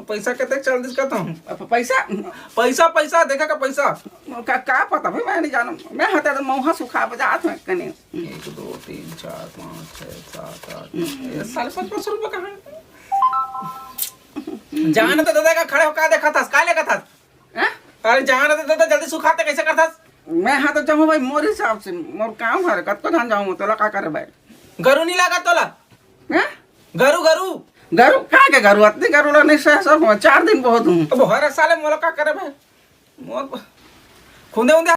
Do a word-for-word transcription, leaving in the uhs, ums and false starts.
पैसा कतेक चल दिस कहत हूँ। अब पैसा पैसा, पैसा देखा का पैसा। का, का पता भाई, मैं नहीं जानूँ। मैं हते तो मौहा सुखा बजात हूँ कने। एक, दो, तीन, चार, पाँच, छः, सात, आठ, नौ, ये साले पाँच पाँच सौ रुपये कहाँ है? जान तो दादा का खड़े हो का देखा था, का लेखा था? हैं? अरे जान तो दादा जल्दी सुखाते कैसे करता? मैं हाँ तो जाऊँ भाई, मोर हिसाब से मोर काम हरे, कतको जान जाऊँ, तोला का करे भाई? गरु नहीं लगा तोला? हैं? गरु, गरु। गरु का के गरु, अतनी गरु ला नहीं सह सब, चार दिन बहुत हूँ। अब हरे साले मोला का करे भाई? मोर खुंदे उंदे